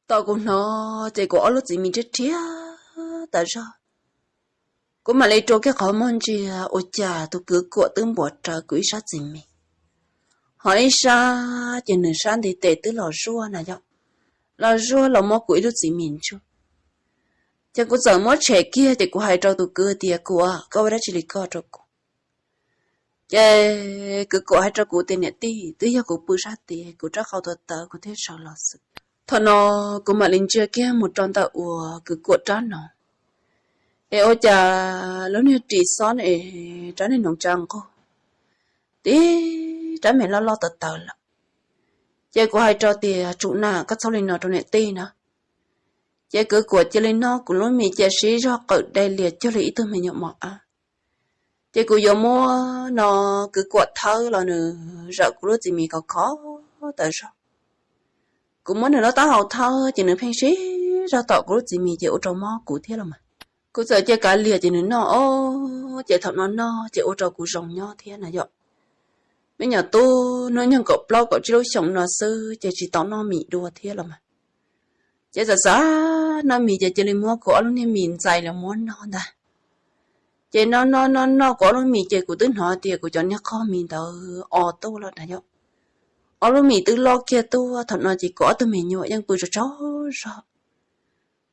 Thaum kuv hnov ces kuv ob lub txiv mis rhiab rhiab tas zog. Kuv mam li rua kiag qhov muag ntsia, ua cas tus kwv Kuam twb npuas rawv kuv ib sab txiv mis, ho ib sab ces nws sab ntiv tes twb los zuaj na yom, los zuaj los muab kuv ib lub txiv mis ntsuj. Ces kuv txawm muab tshem kiag ces kuv hais rau tus kwv tias, Kuam, koj ua dab tsi li koj rau kuv? Ces kwv Kuam hais rau kuv tias, Niam tij, twb yog kuv pw sab tid, kuv rab qau tawv tawv kuv thiaj sawv los xwb. Thaum no kuv mam li ntsia kiag mus rau ntawm uas kwv Kuam rab noov, es ua cas lub niag ris xob es rab niag noov tsa nqug, tib rab me loj loj tawv tawv lawm. Ces kuv hais rau tias, Tsum na, koj txhob li no rau niam tij na. Ces kwv Kuam cia li noj kuv lub mis ces siv zog qawm de lias cuag li ib tug me nyuam mos ab. Ces kuv yuav muab no kwv Kuam thawb los nws zawm kuv lub txiv mis khov khov tas zog. Kuv muab nws lub taub hau thawb ces nws pheej siv zog tom kuv lub txiv mis ces ua rau mob kuv thiab los mas. Kuv txawm cia kav liam ces nws noj os, ces thaum no noj ces ua rau kuv zoo nyob thiab na yom. Me nyuam tub hnub nyoog kaum plaub kaum tsib lub xyoos no xwb ces tsis tau noj mis dua thiab los mas. Ces txawm xav noj mis ces cia li muab kuv ob lub niag mis ntxais los muab noj ntag. Ces noj noj noj noj kuv ob lub mis ces kuv twb hnov tias kuv cov niag qog mis ntawd o tuaj lawm na yom. Ob lub mis twb loj kiag tuaj, thaum no ces kuv ob tug me nyuam yeej pw tsaug tsaug zog.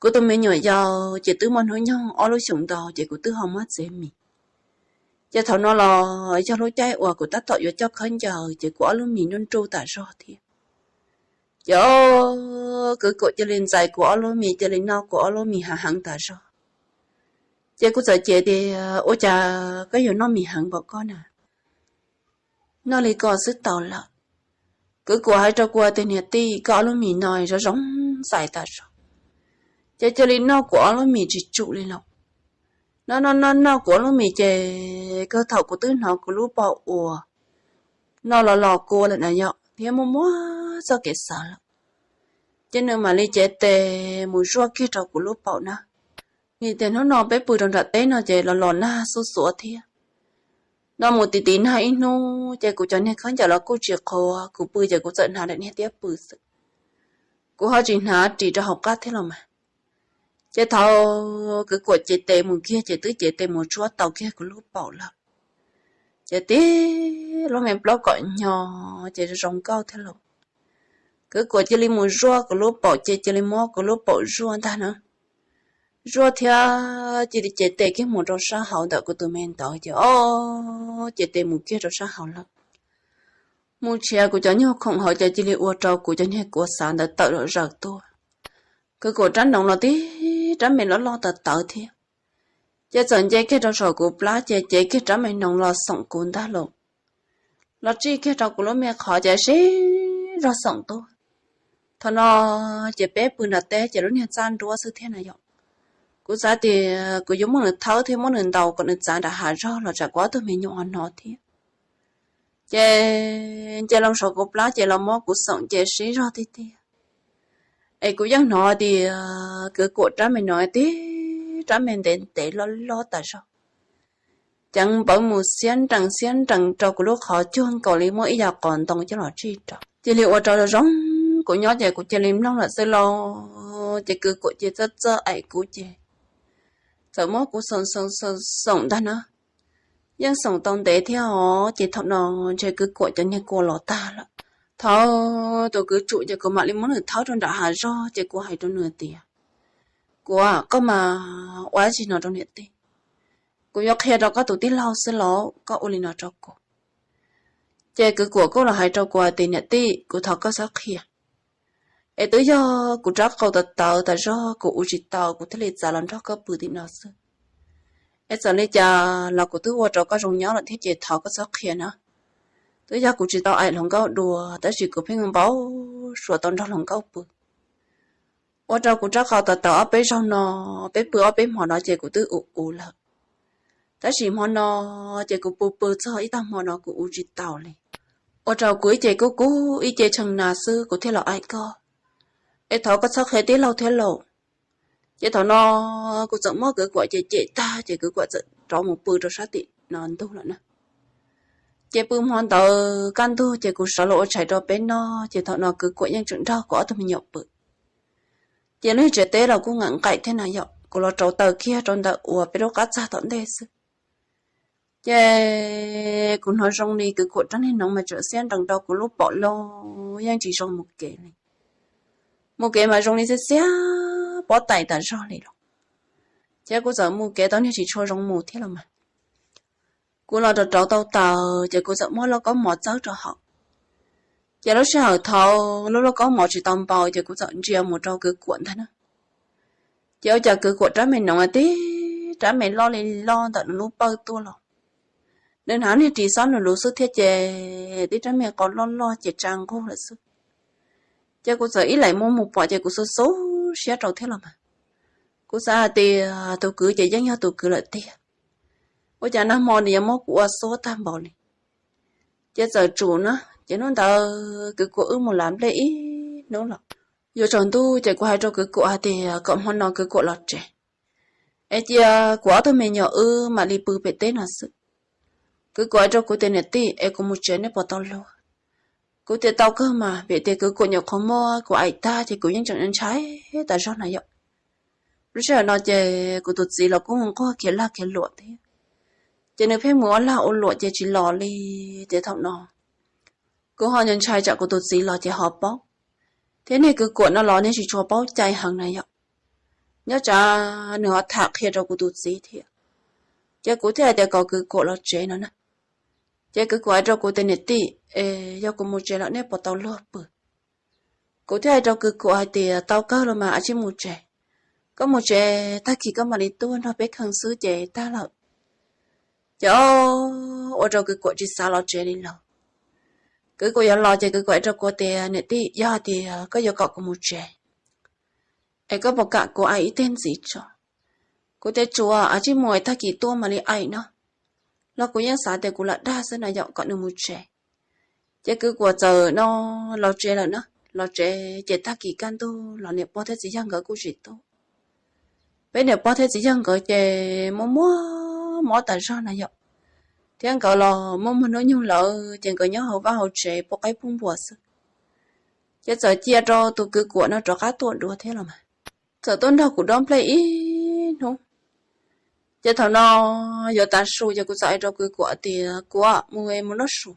Kuv tus me nyuam yaus ces twb muaj hnub nyoog ob lub xyoos ntau ces kuv twb ho muab txiav mis. Ces thaum no los yog lub caij uas kuv tab tom yuav coj khaub ncaws ces kuv ob lub mis nruj nruj tas zog thiab. Ces kwv Kuam cia li ntxais kuv ob lub mis, cia li noj kuv ob lub mis hav heev tas zog. Ces kuv txawm cem tias, Ua cas koj yuav noj mis heev npaum koj na? Noj li ko xwb tau lawm. Kwv Kuam hais rau kuv tias, Niam tij, koj ob lub mis no zoo zoo ntxais tas zog. Ces cia li noj kuv ob lub mis tsis tsum li los. Noj noj noj noj kuv ob lub mis ces kawg thaum kuv twb hnov kuv lub paum uas no los los kua lawm na yom, thiab muaj muab txoj kev xav lawm. Ces nws mam li cev tes mus zuaj kiag rau kuv lub paum na. Vim tias hnub no peb pw rau nram teb no ces los los nag xuj xuav thiab. No mus tiv tiv nag ib hnub ces kuv cov niag khaub ncaws los kuj tsis qhuav, kuv pw ces kuv txawm hnav daim niag tiab pw xwb. Kuv ho tsis hnav ris rau hauv qab thiab los mas. Ces thaum kwv Kuam cev tes mus kiag ces twb cev tes mus tsuab tau kiag kuv lub paum lawm. Ces tib lub me plaub kom nyo ces zoo nkauj thiab lauj. Kwv Kuam cia li mus zuaj kuv lub paum ces cia li muab kuv lub paum zuaj ntag na. Zuaj thiab cia li cev tes kiag mus rau sab hauv ntawm kuv tus me ntawv ces o, cev tes mus kiag rau sab hauv lawm. Mus tshiav kuv cov nyuag khoom hauv ces cia li ua rau kuv cov niag kua xav ntawd tawm los zaws tuaj. Kwv Kuam rab noov los tib rab me loj loj tawv tawv thiab. Ces txawm nce kiag rau saum kuv plab ces cev kiag rab me noov los xoom kuv ntag lauj. Los tsij kiag rau kuv lub me qhov ces siv zog xoom tuaj. Thaum no ces peb pw nram teb ces lub niag txaj nruab xwb thiab na yom. Kuv xav tias kuv yuav muab nws thawb thiab muab nws ntaus kom nws txav nram hav zog los tsam kuv ob tug me nyuam ho hnov thiab. Ces nce loo saum kuv plab ces los muab kuv xoom ces siv zog tiag tiag. Es kuv yeej hnov tias kwv Kuam rab me no tib rab me ntev ntev loj loj tas zog, ceev npawv mus xiab nrees xiab nrees rau kuv lub qhov cuag nkaus li muab ib yam qos ntoo coj los tsij rau. Cia li ua rau zoo zoo kuv nyob ces kuv cia li mloog lawm xwb lauj. Ces kwv Kuam ces txawj txawj aim kuv ces txawm muab kuv xoom xoom xoom xoom ntag na. Yeej xoom tau ntev thiab os, ces thaum no ntshe kwv Kuam cov niag kua los tag lawm. Thaum tus kwv tsum ces kuv mam li muab nws thawb rau nram hav zog ces kuv hais rau nws tias, Kuam, koj mas ua dab tsi no rau niam tij? Kuv yuav qhia rau koj tus tij laug xwb lauj, koj ua li no rau kuv. Ces kwv Kuam kuj los hais rau kuv tias, Niam tij, kuv thov koj txhob qhia. Es twb yog kuv rab qau tawv tawv tas zog kuv ua tsis tau kuv thiaj li txav los nrog koj pw tim no xwb. Es txawm li cas los kuv twb ua rau koj zoo nyob lawm thiab ces thov koj txhob qhia na. Twb yog kuv tsis tau aim hluas nkauj dua tab sis kuv pheej npau suav tau nrog hluas nkauj pw. Ua rau kuv rab qau tawv tawv ob peb zaug no, peb pw ob peb hmo no ces kuv twb ua ua lawm. Tab sis hmo no ces kuv pw pw txog ib tag hmo no kuv ua tsis tau li. Ua rau kuv ib ce kub kub ib ce tshee na xwb kuv thiaj los aim koj. Es thov koj txhob qhia tij laug thiab lauj. Ces thaum no kuv txawm muab kwv Kuam cem cem tag ces kwv Kuam txawm rov mus pw rau sab tim no ntug lawm na. Ces pw hmo ntawd kaj ntug ces kuv sawv los ua tshais rau peb noj ces thaum no kwv Kuam yeej tseem nrog kuv ob tug me nyuam pw. Ces lub tsev teb los kuj nqaim nqaim thiab na yom, kuv los rauv taws kiag rau ntawm uas peb lub qab txag tom ntej xwb. Ces kuv hnov zoo li kwv Kuam rab niag noov mas tseem xiab nrees rau kuv lub paum los yeej tsis zoo mus kev li. Mus kev mas zoo li xiab xiab pob tais tas zog li los. Ces kuv txawm mus kev tau niag tsis tshua zoo mus thiab los mas. Kuv los rauv rauv tau taws ces kuv txawm muab lauj kaub mov txawb rau hauv. Ces lub sij hawm thaum lub lauj kaub mov tsis tau npau ces kuv txawm ntsia mus rau kwv Kuam ntag na. Ces ua cas kwv Kuam rab me noov tib rab me loj li loj ntawm nws lub pawj tuaj los. Nws hnav niag ris xob nws luv xwb thiab ces tib rab me qau loj loj ces tsa nqug lawm xwb. Ces kuv txawm ib leeg mus mus pom ces kuv xub xub siab rau thiab los mas. Kuv xav hais tias tus kwv ces yeej yog tus kwv lawm tiag. Ua cas nag hmo nws yuav muab kuv ua xuab tag npaum li. Ces txawm tsum na, ces hnub ntawd kwv Kuam wb mus lav nplej ib hnub los. Yuav tsaus ntuj ces kuv hais rau kwv Kuam hais tias kom hmo no kwv Kuam los tsev, es cia kuv ob tug me nyuam wb mam li pw pem teb no xwb. Kwv Kuam hais rau kuv tias niam tij, es kuv mus tsev nej puas tau luag? Kuv tias tau kawg mas, vim tias kwv Kuam nyuam qhuav muab kuv aim tag ces kuv yeej tseem ntshai tas zog na yom. Lub sij hawm no ces kuv tus txiv los kuj nquag khiav lag khiav luam thiab. Ces nws pheej mus ua lag ua luam ces tsis los li. Ces thaum no kuv ho ntshai tsam kuv tus txiv los ces ho paub, thiab niag kwv Kuam no los niag tsis tshua paub cai heev na yom. Nyob tsam nws ho tham qhia rau kuv tus txiv thiab. Ces kuv thiaj hais tias kom kwv Kuam los tsev no na. Ces kwv Kuam hais rau kuv tias niam tij, es yog kuv mus tsev lawm nej puas tau luag pw? Kuv thiaj hais rau kwv Kuam hais tias tau kawg los mas, a tsij mus tsev. Koj mus tsev, tag kis koj mam li tuaj nrog peb kheej xwb ces tag lawm. Ces ua rau kwv Kuam tsis xav los tsev li lawm. Kwv Kuam yuav los ces kwv Kuam hais rau kuv tias niam tij, yog hais tias koj yuav kom kuv mus tsev, es koj puas kam kuv aim ib teg ntxiv tso? Kuv tias tsuav, a tsij mus es tag kis tuaj mam li aim no. Los kuv yeej xav tias kuv lam dag xwb na yom, kom nws mus tsev. Ces kwv Kuam txawm no los tsev lawm na. Los tsev ces tag kis kaj ntug los niam pog thiab txiv yawg nkawd kuj tsis tuaj. Peb niam pog thiab txiv yawg nkawd ces muaj muaj mob tas zog na yom, thiab nkawd los muaj muaj hnub nyoog lawm ces nkawd nyob hauv vaj hauv tsev pub qaib pub npua xwb. Ces txawm cia rau tus kwv Kuam no rov qab tuaj dua thiab los mas. Txawm tuaj nrog kuv dob nplej ib hnub. Ces thaum no yuav tav su ces kuv txawm hais rau kwv Kuam tias kuv mus mus noj su.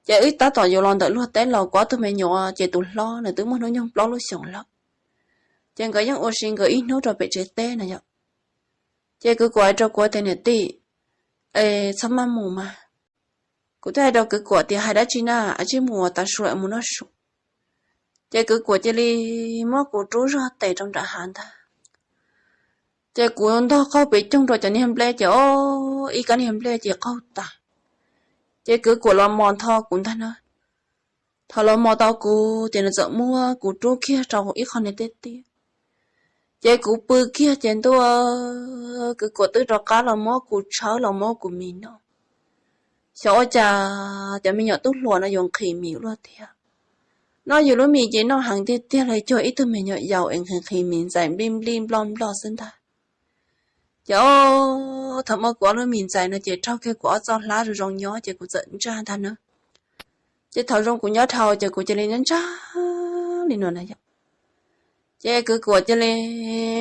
Ces wb tab tom yuav los ntawm luag teb los kuv ob tug me nyuam ces tus hlob nws twb muaj hnub nyoog plaub lub xyoos lawm. Ces nkawd yeej ua si nkawd ib hnub rau pem tsev teb na yom. Ces kwv Kuam hais rau kuv tias niam tij, es txhob maj mus mas. Kuv thiaj hais rau kwv Kuam tias hais dab tsi na, a tsij mus tav su mus noj su. Ces kwv Kuam cia li muab kuv rub zog tes rau nram hav ntag. Ces kuv ntog qaug pes coog rau cov niag nplej ces o, ib kab niag nplej ces qaug tas. Ces kwv Kuam los mos ntho kuv ntag na. Thaum los mos tau kuv ces nws txawm muab kuv rub kiag rau ib qho niag tej tiaj. Ces kuv pw kiag ces ntuj, kwv Kuam twb rov qab los muab kuv tshawb los muab kuv mis noj. Xyov ua cas cov me nyuam tub hluas no yuav nqhis mis luaj thiab. Noj yus lub mis ces noj heev tiag tiag li, cuag ib tug me nyuam yaus es nqhis nqhis mis ntxais nplij nplij nploj nploj xwb ntag. Ces o, thaum muab kuv ob lub mis ntxais no ces raug kiag kuv ob txoj hlab zoo zoo nyob ces kuv txawm ntsaj ntag na. Ces thaum zoo kuv nyob dhau ces kuv cia li ntsaj ntsaj li no na yom. Ces kwv Kuam cia li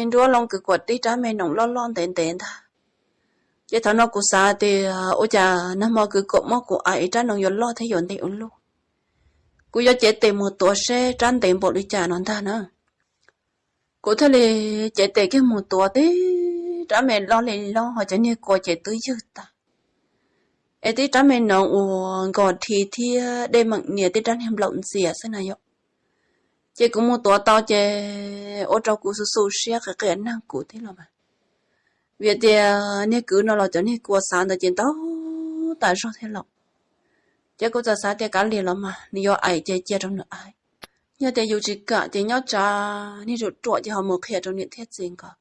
nruab loo, kwv Kuam tib rab me noom loj loj ntev ntev ntag. Ces thaum no kuv xav tias ua cas nag hmo kwv Kuam muab kuv aim rab noom yuav loj thiab yuav ntev ua luaj. Kuv yuav cev tes mus tuav seb rab ntev npaum li cas no ntag na. Kuv thiaj li cev tes kiag mus tuav tib rab me loj li loj ho cov niag kua ces twb ywg tas. Es tib rab me noom uas nkos dhi thiab dej meem nias tib rab niag nplaum ntxias xwb na yom. Ces kuv mus tuav tau ces ua rau kuv xu xu siab qias qias neeg kuv thiab los mas. Vim tias niag kwv no los cov niag kua xav ntawd ces ntau tas zog thiab los. Ces kuv txawm xav tias kav liam los mas, nws yuav aim ces cia rau nws aim. Yog tias yus tsis kam ces nyob tsam niag ruam ruam ces ho mus qhia rau niam thiab txiv nkawd.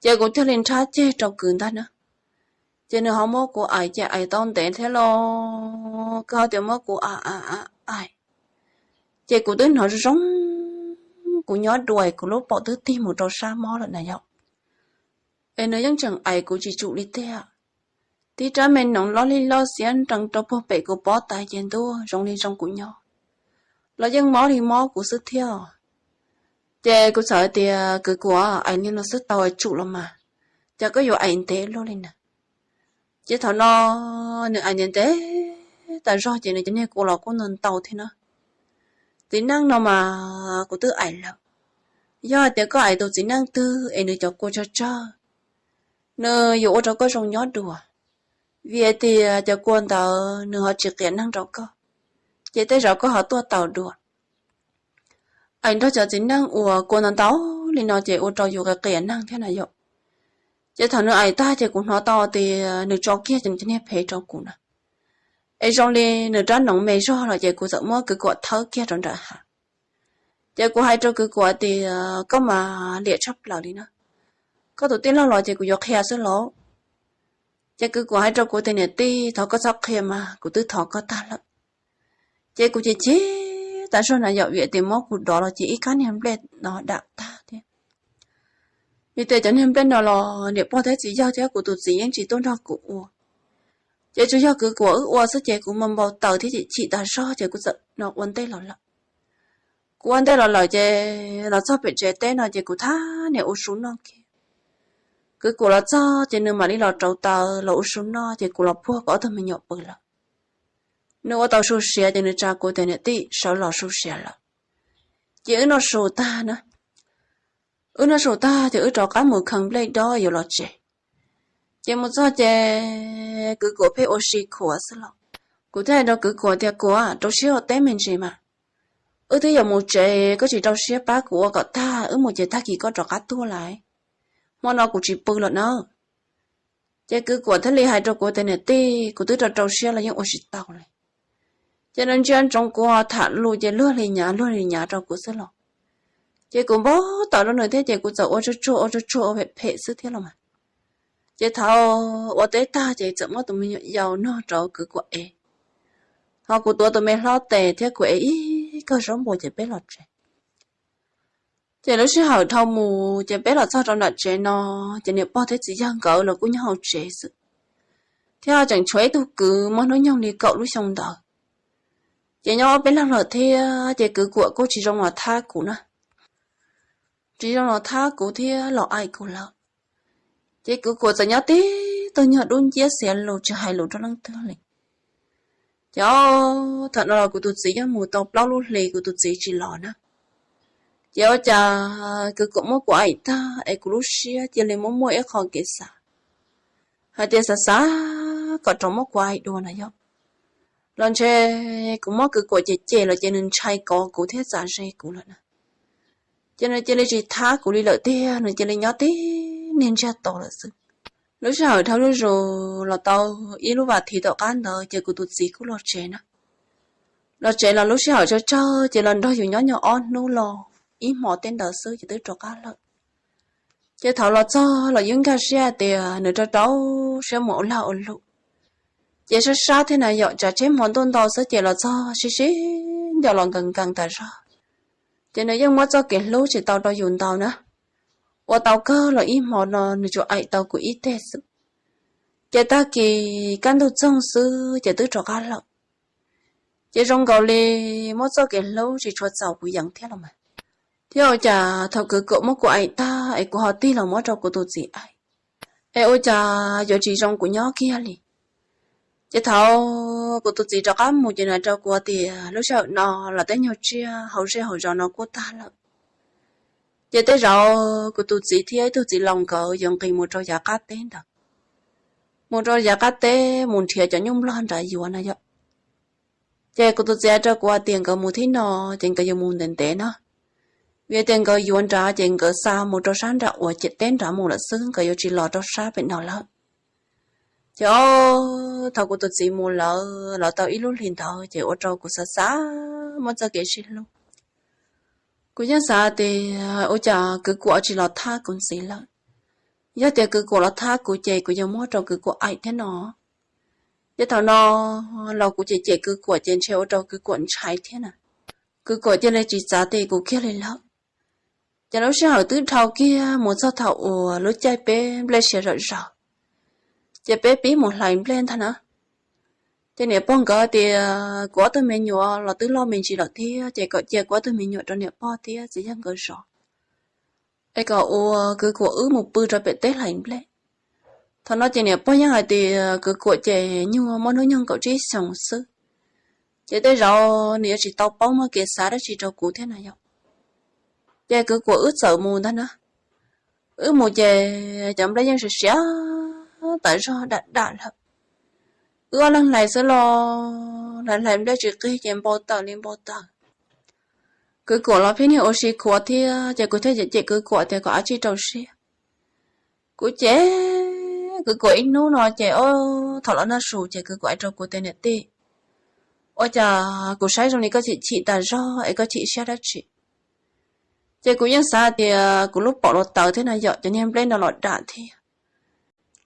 Ces kuv thiaj li nrhab ceg rau kwv ntag na. Ces nws ho muab kuv aim ces aim tau ntev thiab los, kwv ho tias muab kuv aim aim aim. Ces kuv twb hnov zoo zoo, kuv nyob dua kuv lub paum twb tig mus rau sab mob lawm na yom. Es nws yeej tseem aim kuv tsis tsum li tiag. Tib rab me noom loj li loj xiab nrees rau puag pem kuv pob tais ces ntuj, zoo li zoo kuv nyob los yeej mob li mob kuv xwb thiab. Ces kuv txawm tias, Kwv Kuam, aim li no xwb tau tsum los mas, cas koj yuav aim ntev luaj li na? Ces thaum no nws aim ntev ntev tas zog ces nws cov niag kua los kuj ntau ntau thiab na. Txiv neej no mas kuv twb aim lawm, yog hais tias koj aim tus txiv neej twg es nws cov kua tsawg tsawg, nws yuav ua rau koj zoo nyob dua, vim hais tias cov kua ntawd nws ho tsis qias neeg rau koj, ces tej zaum koj ho tuaj tau dua. Aim nrog cov txiv neej uas kua ntau ntau li no ces ua rau yus qias qias neeg thiab na yom. Ces thaum nws aim tag ces kuv hnov tau tias nws tso kiag cov niag phem rau kuv na, es zoo li nws rab noov me zog lawm ces kuv txawm muab Kwv Kuam thawb kiag rau nram hav. Ces kuv hais rau Kwv Kuam tias, Koj mas liam tshaj plaws li na, koj tus tij laug los ces kuv yuav qhia xwb lauj. Ces Kwv Kuam hais rau kuv tias, Niam tij, thov koj txhob qhia mas, kuv twb thov koj tag lawm. Ces kuv chim chim tas zog na yom, vim tias muab kuv dov los ces ib kab niag nplej no dam tag thiab. Vim tias cov niag nplej no los niam pog thiab txiv yawg thiab kuv tus txiv yeej tsis tuaj nrog kuv ua, ces tsuas yog Kwv Kuam wb ua xwb ces kuv mas npau taws thiab chim chim tas zog ces kuv txawm no ua ntej los lawm. Kuv ua ntej los lawm ces los txog pem tsev teb no ces kuv thab niam ua su noj kiag. Kwv Kuam los txog ces nws mam li los rauv taws los ua su noj ces kuv los puag kom ob tug me nyuam pw lawm. Nws ua tau su siav ces nws tsa kuv tias, Niam tij, sawv los su siav lawm. Ces wb noj su tag na, wb noj su tag ces wb rov qab mus khaws nplej dob yuav los tsev. Ces mus txog ces Kwv Kuam pheej ua si khuav xwb los. Kuv thiaj hais rau Kwv Kuam tias, Kuam, rau siab ua teb me ntsis mas, wb twb yuav mus tsev, koj tsis rau siab pab kuv ua kom tag, wb mus ces tag kis koj rov qab tuaj lawm, hmo no kuv tsis pw lawm na. Ces Kwv Kuam thiaj li hais rau kuv tias, Niam tij, kuv twb rau rau siab los yeej ua tsis tau li. Ces nws ntsia ntsoov kuv tham lus ces luag li nyav luag li nyav rau kuv xwb los. Ces kuv npau taws rau nws thiab ces kuv txawm ua tsuag tsuag ua tsuag tsuag ua phem phem xwb thiab los mas. Ces thaum ua teb tag ces txawm muab tus me nyuam yaus nog rau Kwv Kuam ev, ho kuv tuav tus me hlob tes thiab kuv ev ib kawm zaub npua ces peb los tsev. Ces lub sij hawm dhau mus ces peb los txog rau nram tsev no, ces niam pog thiab txiv yawg nkawd los kuj nyob hauv tsev xwb, thiab tseem tshuav ib tug kwv muaj hnub nyoog li kaum lub xyoo ntawd. Ces nyob ob peb leeg lawm thiab ces Kwv Kuam kuj tsis zoo los thab kuv na, tsis zoo los thab kuv thiab los aim kuv lawm. Ces Kwv Kuam txawm nyob tib tug nyuag dub nciab xiav lus tsis hais lus rau leej twg li. Ces thaum no los kuv tus txiv yeej mus tau plaub lub hlis kuv tus txiv tsis los na. Ces ua cas Kwv Kuam muab kuv aim tag es kuv lub siab cia li muaj muaj ib qho kev xav hais tias xav xav kom rov muab kuv aim dua na yom. Los ntshe kuv muab Kwv Kuam cem cem los ces nws ntshai kov kuv thiab txav ze kuv lawm na. Ces nws cia li tsis thab kuv li lawm tiag, nws cia li nyob tib niag ntsiag to lawm xwb. Lub sij hawm dhau zuj zus los tau ib lub vas thiv tom qab ntawd ces kuv tus txiv kuj los tsev na. Los tsev los lub sij hawm tsawg tsawg ces los nrog yus nyob nyob ob hnub los ib hmo tej ntawd xwb ces twb rov qab lawm. Ces thaum los txog los yeej nkag siab hais tias nws rau rau siab mus ua lag ua luam. Ces sab sab thiab na yom, tsam tsheb hmo ntuj ntau xwb ces los txog sib sib nco los nkees nkees tas zog. Ces nws yeej muab txoj kev hlub tsis tau rau yus ntau na. Ua tau kawg los ib hmo no nws tsuas aim tau kuv ib teg xwb. Ces tag kis kaj ntug txoog xwb ces twb rov qab lawm. Ces zoo nkaus li muab txoj kev hlub tsis tshua txaus kuv yees thiab los mas. Thiab ua cas thaum Kwv Kuam muab kuv aim tag es kuv ho tig los muab rau kuv tus txiv aim, es ua cas yuav tsis zoo kuv nyob kiag li. Ces thaum kuv tus txiv rov qab mus ces nws hais rau kuv tias lub sij hawm no los tej nyuag tsiaj hauv zej hauv zos no kuj tag lawm. Ces tej zaum kuv tus txiv thiab ib tug txiv laus nkawd yuav nqis mus rau yav qab teb ntawd, mus rau yav qab teb mus nrhiav cov nyuj nplog nrad yuav na yom. Ces kuv tus txiv hais rau kuv hais tias nkawd mus thib no ces nkawd yuav mus ntev ntev no, vim tias nkawd yuav nrad ces nkawd xa mus rau sab nram uas ciam teb nrad mus lawm xwb, nkawd yuav tsis los rau sab pem no lawm. Ces thaum kuv tus txiv mus lawm los tau ib lub hlis ntawd ces ua rau kuv xav xav muab txoj kev sib hlub. Kuv yeej xav tias ua cas Kwv Kuam tsis los thab kuv ntxiv lawm. Yog tias Kwv Kuam los thab kuv ces kuv yuav muab rau Kwv Kuam aim thiab no. Ces thaum no los kuv cem cem Kwv Kuam ces ntshe ua rau Kwv Kuam ntshai thiab na. Kwv Kuam cia li tsis txav ti kuv kiag li lawm. Ces lub sij hawm twb dhau kiag mus txog thaum uas lub caij peb nplej siav zom zaws, ces peb pib mus hlais nplej ntag na. Ces niam pog nkawd tias kuv ob tug me nyuam los twb loj me ntsis lawm thiab ces kom cia kuv ob tug me nyuam rau niam pog thiab txiv yawg nkawd zov. es kom ua kwv Kuam wb mus pw rau pem teb hlais nplej. Thaum no ces niam pog yeej hais tias kwv Kuam ces nyuag muaj hnub nyoog kaum tsib xyoos xwb, ces tej zaum nws yuav tsis tau paub muaj kev xav dab tsi rau kuv thiab na yom. Ces kwv Kuam wb txawm mus ntag na. Wb mus ces cov nplej yeej siav siav tas zog dam dam lawm. Wb ob leeg hlais xwb los hlais hlais nplej tsis qig ces npau taws li npau taws. Kwv Kuam los pheej niag ua si khuav thiab ces kuv thiaj cem cem kwv Kuam tias kom ab tsi rau siab. Kuv cem kwv Kuam ib hnub no ces thaum los noj su ces kwv Kuam hais rau kuv tias niam tij, ua cas kuv saib zoo li koj chim chim tas zog es koj chim siab dab tsi? Ces kuv yeej xav tias kuv lub paum los tawv thiab na yom, cov niag nplej no los dam thiab.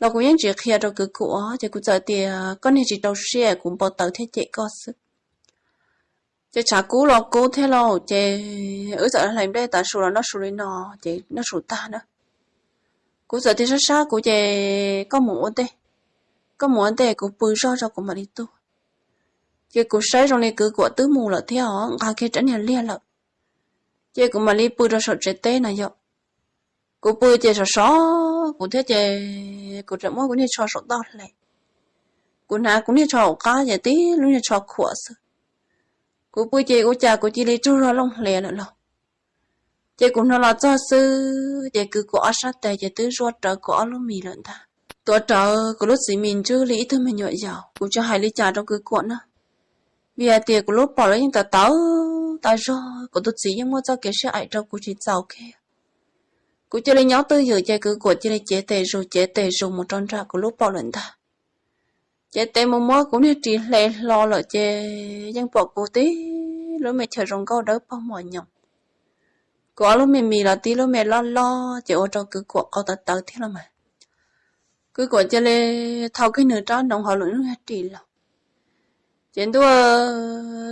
Los kuv yeej tsis qhia rau kwv Kuam ces kuv txawm tias koj niag tsis rau siab, kuv npau taws thiab cem koj xwb. Ces tshav kub los kub thiab lauj, ces wb txawm hlais nplej tav su los noj su li no, ces noj su tag na, kuv txawm tias sab sab kuv ces koj mus ua ntej, koj mus ua ntej kuv pw zog zog kuv mam li tuaj. Ces kuv saib zoo li kwv Kuam twb mus lawm thiab os, nqa kiag rab niag liag lawm, ces kuv mam li pw rau saum tsev teb na yom. Kuv pw ces sov sov kuv thiab ces kuv tseem muab kuv niag tsho saum toj hle. Kuv hnav kuv niag tsho hauv qab ces tib lub niag tsho khuam xwb. Kuv pw ces ua cas kuv cia li tsaug zog looj hlias lawm los. Ces kuv hnov los txog xwb ces kwv Kuam ob sab tes ces twb zuaj rawv kuv ob lub mis lawm ntag. Tuav rawv kuv lub txiv mis ntswb li ib tug me nyuam yaus, kuv tsis hais li cas rau kwv Kuam na, vim hais tias kuv lub paum los yeej tawv tawv tas zog, kuv tus txiv yeej muaj txoj kev sib aim rau kuv tsis txaus kiag. Kuv cia li nyob twj ywm ces kwv Kuam cia li cev tes zus cev tes zus mus rau nram kuv lub paum lawm ntag. Cev tes mus muab kuv niag ris hle hlo lawm ces yeej pom kuv tib lub me chaw zoo nkauj dawb paug mos nyoos. Kuv ob lub me mis los tib lub me loj loj ces ua rau kwv Kuam qau tawv tawv thiab los mas. Kwv Kuam cia li thau kiag nws rab noov hauv lwm lub niag ris los. Ces ntuj,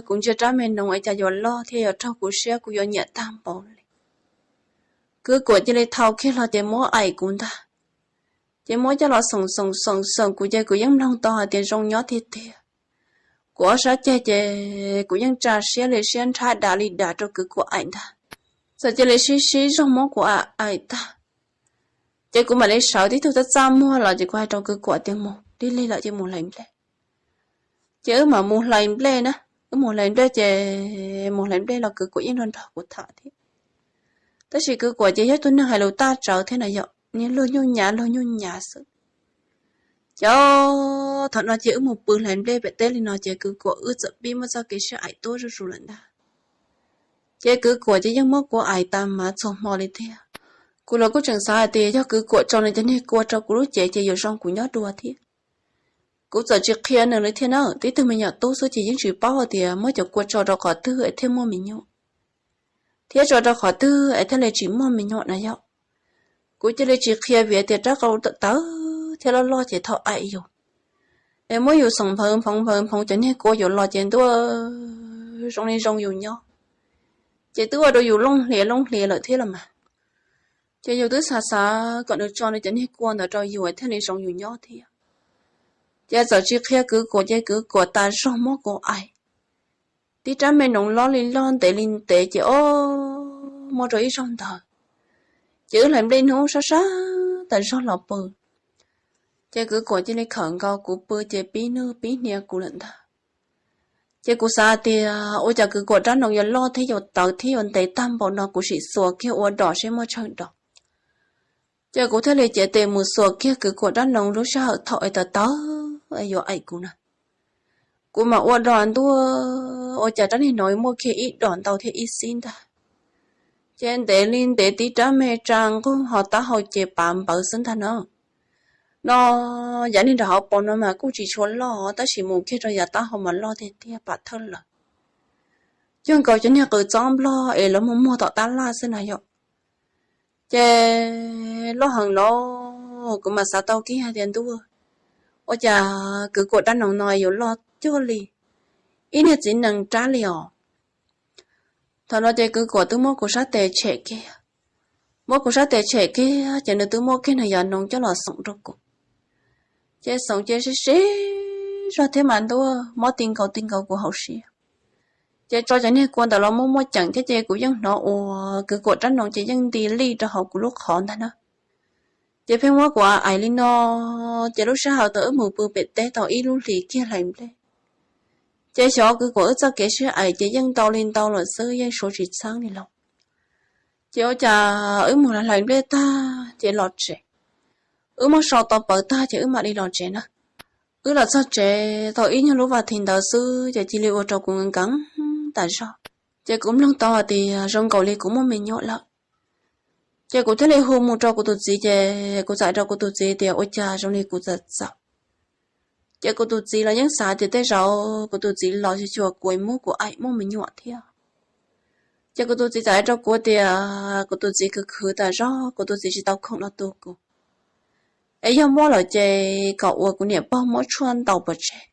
kuv ntsia rab me noov es cas yuav loj thiab yuav raug kuv siab, kuv yuav nyiam tag npaum li. Kwv Kuam cia li thau kiag los ces muab aim kuv ntag. Ces muab coj los xoom xoom xoom xoom kuv ces kuv yeej mloog tau hais tias zoo nyob tiag tiag. Kuv ob sab ceg ces kuv yeej tsa siab li siab nrhab dav li dav rau kwv Kuam aim ntag. Txawm cia li sib sib zog muab kuv aim tag. Ces kuv mam li sawv tib tug txaj txaj muag los ces kuv hais rau kwv Kuam tias mus, lig lig lawm ces mus hlais nplej. Ces wb mam mus hlais nplej na, wb mus hlais nplej ces mus hlais nplej los kwv Kuam yeej nrog nrog kuv tham thiab. Tab sis kwv Kuam ces yog tug neeg hais lus tag tsawv thiab na yom, niag luag nyuj nyav luag nyuj nyav xwb. Ces thaum no ces wb mus pw hlais nplej pem teb li no ces kwv Kuam wb txawm pib muaj txoj kev sib aim tuab zuj zus lawm ntag. Ces kwv Kuam ces yeej muab kuv aim tas mas txhua hmo li thiab. Kuv los kuj tseem xav hais tias yog kwv Kuam tso nws cov niag kua rau kuv lub cev ces yuav zoo kuv nyob dua thiab. Kuv txawm tsis qhia nws li thiab na, tib tug me nyuam tub xwb ces yeej tsis paub hais tias muab cov kua tso rau qhov twg es thiaj muaj me nyuam, thiab tso rau qhov twg es thiaj li tsis muaj me nyuam na yom. Kuv cia li tsis qhia vim tias rab qau tawv thiab loj loj ces thaum aim yus es muab yus xoom nphawv nphoov nphawv nphoov cov niag kua yuav los ces ntuj, zoo li zoo yus nyob, ces twb ua rau yus looj hlias looj hlias lawm thiab los mas. Ces yus twb xav xav kom nws tso nws cov niag kua ntawd rau yus thiaj li zoo yus nyob thiab. Ces txawm tsis qhia kwv Kuam ces kwv Kuam tas zog muab kuv aim. Tib rab me noov loj li loj ntev li ntev ces o, muaj rau ib zaug ntawd. Ces wb hlais nplej hnub sab sab tas zog los pw. Ces kwv Kuam cia li khawm nkaus kuv pw ces pib nwj pib hnia kuv lawm ntag. Ces kuv xav tias ua cas kwv Kuam rab noov yuav loj thiab yuav tawv thiab yuav ntev tag npaum no, kuv sim xuas kiag ua dos seb muaj tsawg dos. Ces kuv thiaj li cev tes mus xuas kiag kwv Kuam rab noov lub sij hawm thaum es tawv tawv es yuav aim kuv na. Kuv mam ua dos ntuj, ua cas rab niag noov muaj kiag ib dos ntau thiab ib xib ntag. Ces ntev li ntev tib rab me tsa nqug ho taub hau ces pav npawv xwb ntag na. No, yav niag nram hauv paus no mas kuj tsis tshua loj tab sis mus kiag rau yav taub hau mas loj tiag tiag pam thawj lawm. Cuag nkaus cov niag qws txob nplog es lawv muag muag tom tab laj xwb na yom. Ces loj heev los kuv mam xav tau kiag hais tias ntuj, ua cas kwv Kuam rab noov no yuav loj cuag li ib niag txiv nees rab li os. Thaum no ces kwv Kuam twb muab kuv sab tes tshem kiag, muab kuv sab tes tshem kiag ces nws twb muab kiag nws yav noov coj los xoom rau kuv. Ces xoom ces sib sib zog thiab mas ntuj, mob ti nkaus ti nkaus kuv hauv siab. Ces tso cov niag kua ntawd los muaj muaj ceem thiab ces kuv yeej hnov uas kwv Kuam rab noos ces yeej nti lij rau hauv kuv lub qhov ntag na. Ces pheej muab kuv aim li no, ces lub sij hawm thaum wb mus pw pem teb tau ib lub hlis kiag hlais nplej, ces xyov kwv Kuam wb txoj kev sib aim ces yeej ntau li ntau lawm xwb, yeej suav tsis txheeb li los. Ces ua cas wb mus hlais nplej tag ces los tsev, wb muab so tau pawv tag ces wb mam li los tsev na. Wb los txog tsev tau ib nyuag lub vas thiv ntawd xwb ces cia li ua rau kuv nkees tas zog. Ces kuv mloog tau hais tias zoo nkaus li kuv muaj me nyuam lawm. Ces kuv thiaj li hu mus rau kuv tus txiv, ces kuv txawm hais rau kuv tus txiv tias ua cas zoo li kuv txawm txawm. Ces kuv tus txiv los yeej xav tias tej zaum kuv tus txiv los xyuas xyuas kuv es muab kuv aim muaj me nyuam thiab. Ces kuv tus txiv txawm hais rau kuv tias kuv tus txiv khwv khwv tas zog, kuv tus txiv tsis tau khoom los tu kuv, es yog muaj lawm ces kom uas kuv niam pog muab tshuaj ntaus pov tseg,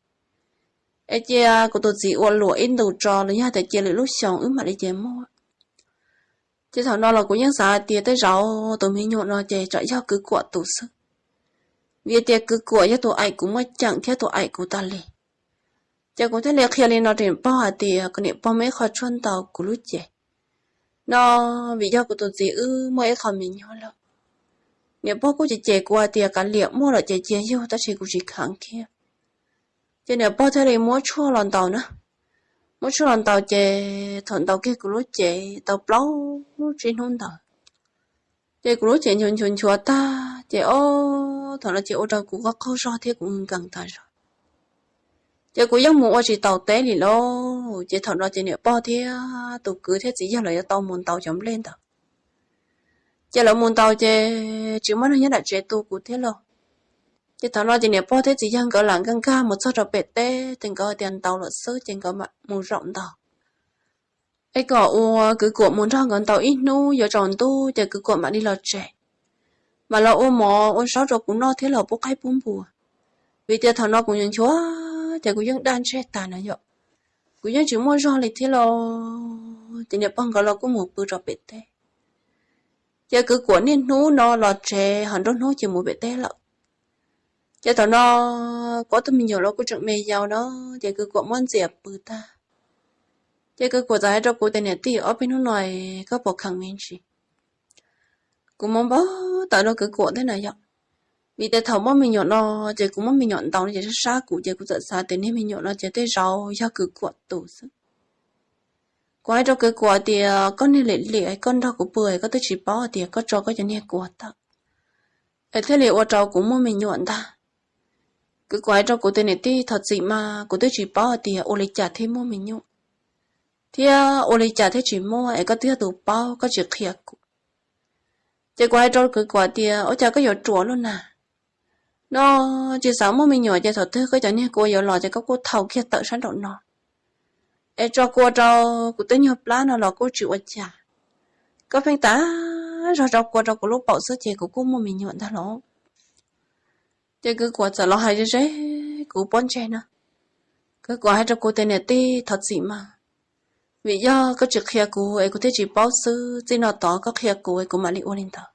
es cia kuv tus txiv ua luam ib ntus tso los yog tias cia lwm lub xyoo wb mam li ces muaj. Ces thaum no los kuv yeej xav hais tias tej zaum tus me nyuam no ces tsam yog kwv Kuam tus xwb, vim tias kwv Kuam yog tus aim kuv muaj ceem thiab tus aim kuv tas li. Ces kuv thiaj li qhia li no rau niam pog hais tias kom niam pog muab ib qho tshuaj ntaus kuv lub cev no, vim yog kuv tus txiv wb muaj ib qho me nyuam lawm. Niam pog kuj cem cem kuv hais tias kav liam, muaj lawm ces cia yug, tab sis kuv tsis kheev kiag. Ces niam pog thiaj li muab tshuaj los ntaus na. Muab tshuaj los ntaus ces thaum ntaus kiag kuv lub cev tau plaub tsib hnub ntawd, ces kuv lub cev nchuav nchuav nchuav tag ces ob thaum no ces ua rau kuv qaug qaug zog thiab kuv nkees tas zog. Ces kuv yeej mus ua tsis taus teb li lauj. Ces thaum no ces niam pog thiab tus kwv thiab txiv yawg los yuav tau mus ntaus cov nplej ntawd. Ces lawv mus ntaus ces tsis muaj neeg nyob nram tsev tu kuv thiab lauj. Ces thaum no ces niam pog thiab txiv yawg nkawd lam nkag nkag mus txog rau pem teb, ces nkawd tias ntaus lawm xwb ces nkawd mam mus zaum ntaus, es kom uas kwv Kuam mus nrog nkawd ntaus ib hnub yuav tsaus ntuj ces kwv Kuam mam li los tsev, mam los ua mov ua zaub rau kuv noj thiab los pub qaib pub npua. Vim tias thaum no kuv nchuav nchuav ces kuv yeej daj ntseg tas na yom, kuv yeej tsis muaj zog li thiab lauj. Ces niam pog nkawd los kuj mus pw rau pem teb. Ces kwv Kuam niaj hnub no los tsev ho nruab hnub ces mus pem teb lawm. Ces thaum no kuv ob tug me nyuam los kuj tseem me yau no, ces kwv Kuam muab ntxias pw tag, ces kwv Kuam txawm hais rau kuv tias niam tij, ob peb hnub no koj puas kheev me ntsis? Kuv mob npau taws rau kwv Kuam thiab na yom, vim tias thaum muaj me nyuam no ces kuv muab me nyuam ntaus no ces sab sab kuv, ces kuv txawm xav tias niag me nyuam no ces tej zaum yog kwv Kuam tus xwb. Kuv hais rau kwv Kuam tias koj niag lim lim, koj nrog kuv pw koj twb tsis paub tias koj tso koj cov niag kua tawm, es thiaj li ua rau kuv muaj me nyuam ntag. Kwv Kuam hais rau kuv tias niam tij, thov txim mas kuv twb tsis paub hais tias ua li cas thiaj muaj me nyuam, thiab ua li cas thiaj tsis muaj, es koj twb yog tus paub koj tsis qhia kuv. Ces kuv hais rau kwv Kuam tias ua cas koj yuav ruam luaj na, no tsis xav muaj me nyuam ces thaum twg koj cov niag kua yuav los ces koj kuj thau kiag tawm sab nraum no, es tso kua rau kuv tej nyuag plab no los kuj tsis ua cas. Koj pheej tas zog tso kua rau kuv lub paum xwb ces kuv kuj muaj me nyuam ntag los. Ces kwv Kuam txawm los hais ze ze kuv pob ntseg na. Kwv Kuam hais rau kuv tias niam tij, thov txim mas, vim yog koj tsis qhia kuv es kuv thiaj tsis paub xwb, txij no tod koj qhia kuv es kuv mam li ua li ntawd.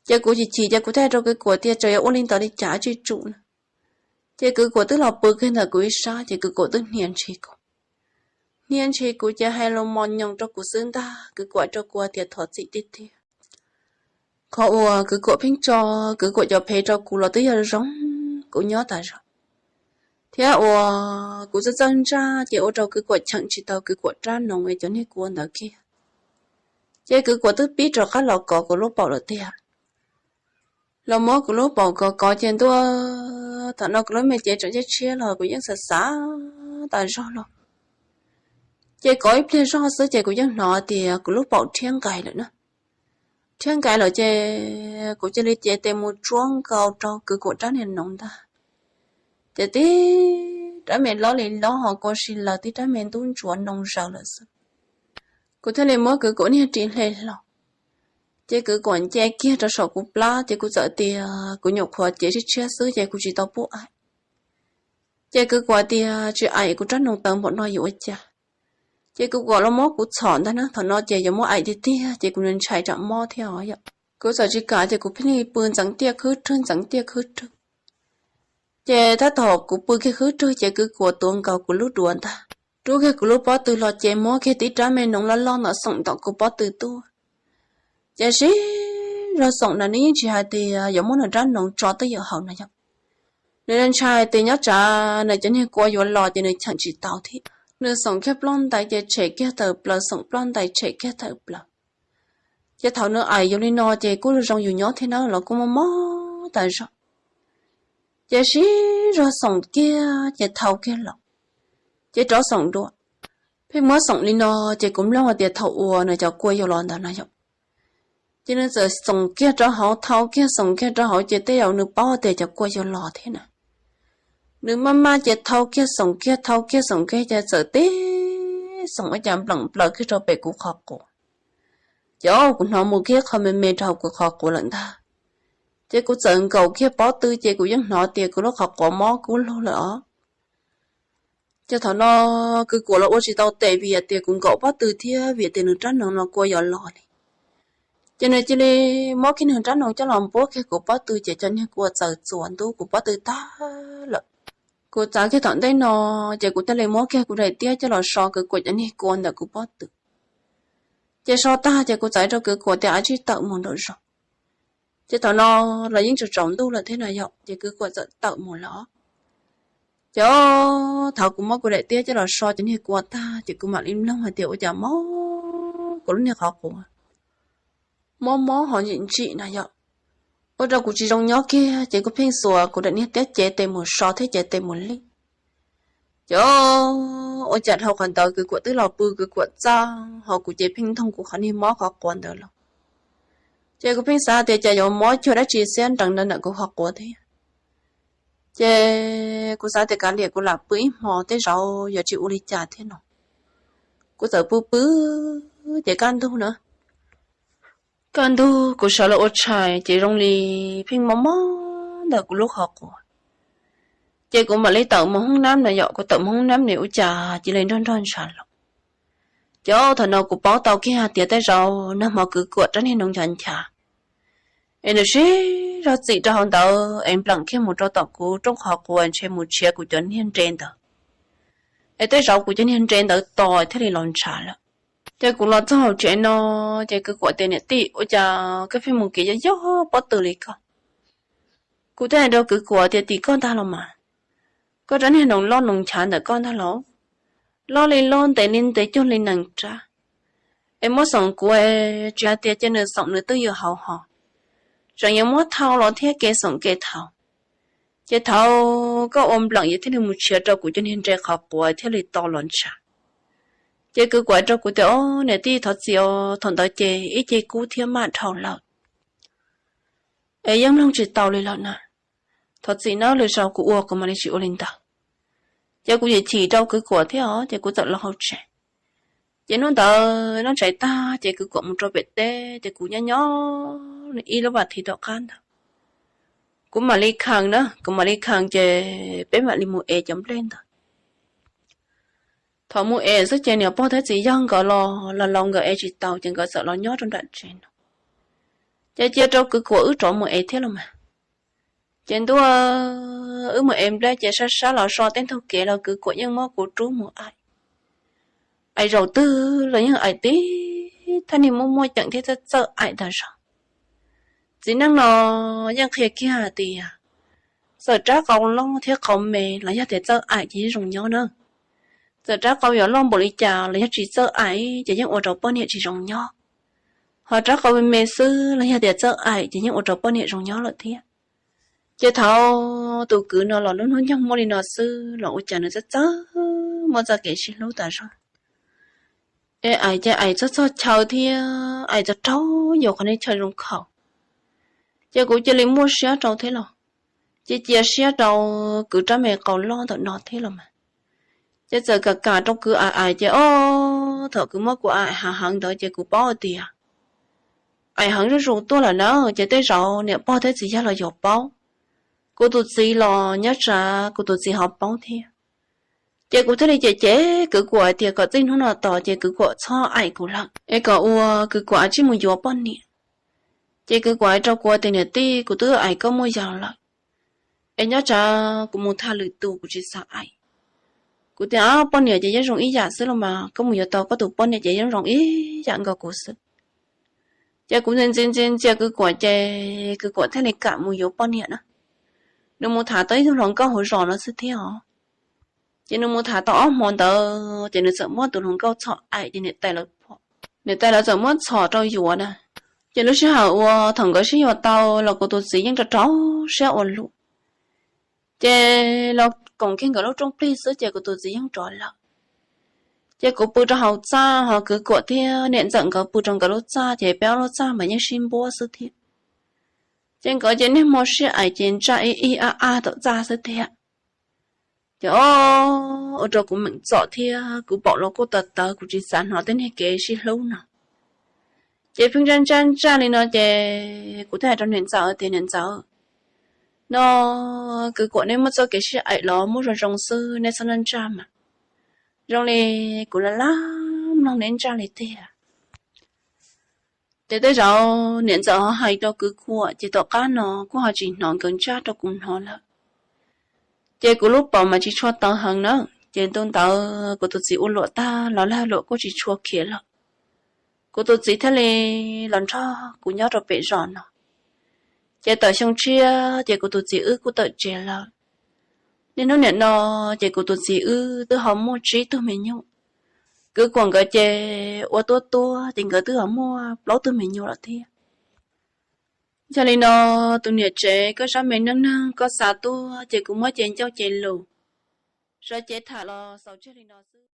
Ces kuv chim chim ces kuv thiaj hais rau kwv Kuam tias txawm yuav ua li ntawd li cas tsis tsum na. Ces kwv Kuam twb los pw kiag ntawm kuv ib sab ces kwv Kuam twb hnia ntshis kuv, hnia ntshis kuv ces hais lus mos nyoos rau kuv xwb ntag. Kwv Kuam rau kuv tias thov txim tiag tiag, qhov uas kwv Kuam pheej tso kwv Kuam cov phev rau kuv los twb yog zoo kuv nyob tas zog, thiab uas kuv txawj txawj ntsaj ces ua rau kwv Kuam cheem tsis tau kwv Kuam rab noos es cov niag kua ntawd kiag. Ces kwv Kuam twb pib rov qab los kov kuv lub paum lawm tiag. Los muab kuv lub paum kov kov ces ntuj, thaum no kuv lub me cev tseem tshiab tshiab los kuv yeej xav xav tas zog los. Ces kov ib pliag zog xwb ces kuv yeej hnov tias kuv lub paum rhiab nqaim lawm na. Rhiab nqaim lawm ces kuv cia li cev tes mus tsuab nkaus rau kwv Kuam rab niag noov ntag. Ces tib rab me lob li lob ho kua si laws, tib rab me ntub ntsuav noo zaws lawm xwb. Kuv thiaj li muab kwv Kuam niag ris hle hlo, ces kwv Kuam nce kiag rau saum kuv plab ces kuv txawm tias kuv nyuam qhuav cev tshiab tshiab xwb ces kuv tsis tau pub aim. Ces kwv Kuam tias tsis aim kuv rab noos tawv npaum no yuav ua cas. Ces kwv Kuam los muab kuv txhom ntag na, thaum no ces yuav muab aim tiag tiag ces kuv ntshai tsam mob thiab os yom. Kuv txawm tsis kam ces kuv pheej pw ntxeev tiaj khwb rwg ntxeev tiaj khwb rwg. Ces tab tom kuv pw kiag khwb rwg ces kwv Kuam tuav nkaus kuv lub duav ntag. rub kiag kuv lub pob tw los ces muab kiag tib rab me noov loj loj ntawd xoom tom kuv pob tw tuaj. Ces siv zog xoom na nws yeej tsis hais tias yuav muab nws rab noov tso twj ywm hauv na yog. Nws ntshai tias nyob tsam nws cov niag kua yuav los ces nws cheem tsis tau thiab. Nws xoom kiag ploj ntais ces tshem kiag tawm plaws, xoom ploj ntais tshem kiag tawm plaws. Ces thaum nws aim yus li no ces kuj zoo yus nyob thiab na los kuj mob mob tas zog. Ces siv zog xoom kiag ces thau kiag los, ces rov xoom dua. Pheej muab xoom li no, ces kuv mloog hais tias thaum uas nws cov kua yuav los ntawd no yog, ces nws txawm xoom kiag rau hauv, thau kiag xoom kiag rau hauv ces tej zaum nws paub tias cov kua yuav los thiab na. Nws maj maj ces thau kiag xoom kiag, thau kiag xoom kiag ces txawm tib xoom ua cas npleem plaws kiag rau pem kuv qhov quav. Ces kuv hnov mus kiag qhov me me rau hauv kuv qhov quav lawm ntag. Ces kuv txawm nkaum kiag pob tw ces kuv yeej hnov tias kuv lub qhov quav mob kub lug lawm os. Ces thaum no kwv Kuam los ua tsis tau tes vim tias kuv nkaum pob tw thiab vim tias nws rab noov no kua yuav los li. Ces nws cia li muab kiag nws rab noov coj los npuab kiag kuv pob tw ces cov niag kua txawm txuas ntub kuv pob tw tag lawm. Kuv txav kiag tom ntej no, ces kuv thiaj li muab kiag kuv daim tiab coj los so kwv Kuam cov niag kua ntawm kuv pob tw. Ces so tag ces kuv txawm rau kwv Kuam tias av tsij tawm mus nraum zoov. Ces thaum no los yeej tsaus tsaus ntuj lawm thiab no yog, ces kwv Kuam txawm tawm mus lawm. Ces thaum kuv muab kuv daim tiab coj los so cov niag kua tag ces kuv mam li mloog hais tias ua cas mob kuv lub niag qhov quav, mob mob ho ntsim ntsim no yog, ua rau kuv tsis zoo nyob kiag ces kuv pheej xuas kuv daim niag tiab cev tes mus so thiab cev tes mus li. Ces ua cas dhau qhov ntawd kwv Kuam twb los pw, kwv Kuam txaj ho kuv ces pheej ntoog kuv qhov niag mob qhov quav ntawd los. Ces kuv pheej xav tias cas yuav mob cuag dab tsi xiab nrees ntawm kuv qhov quav thiab. Ces kuv xav tias kav liam kuv lam pw ib hmo tej zaum yuav tsis ua li cas thiab no. Kuv txawm pw pw, ces kaj ntug na, kaj ntug kuv sawv los ua tshais ces zoo li pheej mob mob ntawm kuv lub qhov quav. Ces kuv mam li tawm mus hoob nab no yog, kuv tawm mus hoob nab ne ua cas cia li nrog nrog ntshav los. Ces thaum no kuv paub tau kiag hais tias tej zaum nag hmo kwv Kuam rab niag noov nchav nchav es nws siv zog txim rau hauv ntawd es npleem kiag mus rau tom kuv rooj qhov quav ntshe mus tshiav kuv cov niag nre ntawd, es tej zaum kuv cov niag nre ntawd tos thiaj li los ntshav lawm. Ces kuv los txog hauv tsev no, ces kwv Kuam tias niam tij ua cas koj pheej mus kev yog yog pob tw li ko. Kuv thiaj hais rau kwv Kuam tias tim koj ntag los mas, koj rab niag noov loj noov nchav ntawm koj ntag los, loj li loj ntev li ntev cuag li nees rab, es muab xoom kuv tsis hais tias cia nws xoom nws twj ywm hauv ho, tseem yuav muab thau los thiab kev xoom kev thau. Ces thaum koj ua npleem yus thiaj li mus tshiav rau kuv cov niag nre qhov quav thiaj li tos los ntshav. Ces kwv Kuam rau kuv tias o, niam tij thov txim os, thaum ntawd ces ib ce kub thiab maj dhau lawm es yeej mloog tsis tau li lawm na. Thov txim nawb, lwm zaus kuv ua kuv mam li tsis ua li ntawd. Ces kuv chim chim rau kwv Kuam thiab os ces kuv txawm los hauv tsev. Ces hnub ntawd noj tshais tag ces kwv Kuam mus rau pem teb ces kuv nyob nyob ib lub vas thiv tom qab ntawd, kuv mam li khaws na, kuv mam li khaws ces peb mam li mus ev cov nplej ntawd. Thaum mus ev xwb ces niam pog thiab txiv yawg nkawd los los laus nkawd ev tsis tau ces nkawd txawm los nyob rau nram tsev no. Ces cia rau kwv Kuam wb rov mus ev thiab los mas. Ces ntuj, wb mus ev nplej ces sab sab los so tej ntug kev los kwv Kuam yeej muab kuv rub mus aim. Aim zaum twg los yeej aim tib thaj niag muaj muaj ceem thiab txawj txawj aim tas zog. Txiv neej no yeej qhia kiag hais tias txawm rab qau loj thiab qau me los yog tias txawj aim ces yeej zoo nyob na. Txawm rab qau yuav loj npaum li cas los yog tsis txawj aim ces yeej ua rau poj niam tsis zoo nyob. Ho rab qau me me xwb los yog tias txawj aim ces yeej ua rau poj niam zoo nyob lawm thiab. Ces thaum tus kwv no los lub hnub nyoog muaj li no xwb los ua cas nws txawj txawj muaj txoj kev sib hlub tas zog. Es aim ces aim txog txog chaw thiab aim txog rau yus qhov niag chaw zoo khaus. Ces kuv cia li muaj siab rau thiab los, cia cia siab rau kwv rab me qau loj ntawm no thiab los mas. Ces txawm kam kam rau kwv aim aim ces o, thaum kwv muab kuv aim heev heev ntawd ces kuv paub hais tias aim heev zuj zus tuaj lawm na ces tej zaum niam pog thiab txiv yawg los yuav paub. Kuv tus txiv los nyob tsam kuv tus txiv ho paub thiab. Ces kuv thiaj li cem cem kwv Kuam hais tias kom txij hnub no tos ces kwv Kuam txhob aim kuv lawm es kom ua kwv Kuam tsij mus yuav poj niam. Ces kwv Kuam hais rau kuv tias niam tij, kuv twb aim koj muaj yam lawm, es nyob tsam kuv mus tham lwm tus kuv tsis xav aim. Kuv tias, Poj niam ces yeej zoo ib yam xwb los mas, koj mus yuav tau koj tus poj niam ces yeej zoo ib yam nkaus kuv xwb. Ces kuv ntxias ntxias ntxias ntxias Kwv Kuam ces Kwv Kuam thiaj li kam mus yuav poj niam na. Nws mus tham tau ib tug hluas nkauj hauv zos no xwb thiab os. Ces nws mus tham tau ob hmo ntawd ces nws txawm muab tus hluas nkauj txhom aim ces niam tais lawv, niam tais lawv txawm muab txhom rau yuav na. Ces lub sij hawm uas thaum nkawd sib yuav tau los kuv tus txiv yeej rau rau siab ua luaj. Ces los koom kiag nkawd lub rooj plig xwb ces kuv tus txiv yeej rov lawm. Ces kuv pw rau hauv txaj ho Kwv Kuam thiab niam ntxawm nkawd pw rau nkawd lub txaj ces peb ob lub txaj mas yeej sib npuab xwb thiab. Ces nkawd ces niaj hmo sib aim ces ntsaj ib ib ab ab tom txaj xwb thiab. Ces o, ua rau kuv meem txom thiab kuv paum los kuj tawv tawv, kuv tsis xav hnov tej niag kev sib hlub no. Ces pheej ntsaj ntsaj ntsaj li no ces kuv thiaj hais rau niam ntxawm tias, Niam ntxawm, no Kwv Kuam neb muaj txoj kev sib aim los muab zoo zoo xwb, neb txhob ntsaj ntsaj mas. Zoo li kuv laj laj mloog neb ntsaj li tiag. Ces tej zaum niam ntxawm ho hais rau Kwv Kuam ces tom qab no kuj ho tsis hnov nkawd ntsaj rau kuv hnov lawm. Ces kuv lub paum mas tsis tshua tawv heev na. Ces ntu ntawd kuv tus txiv ua luam tag los laj luam kuj tsis tshua khiav lawm. Kuv tus txiv thiaj li los nrog kuv nyob rau pem zos no. Ces tawm xyoo tshiab ces kuv tus txiv wb kuj tawm tsev lawm. Niaj hnub nim no ces kuv tus txiv wb twb ho muaj tsib tug me nyuam. Kwv Kuam nkawd ces ua tuab tuab ces nkawd twb ho muaj plaub tug me nyuam lawm thiab. Yog li no, tus niam tsev, koj zaj me neej neeg koj xa tuaj ces kuv muab cev ncauj cev lus, zaj cev tham los xaus tseg li no xwb.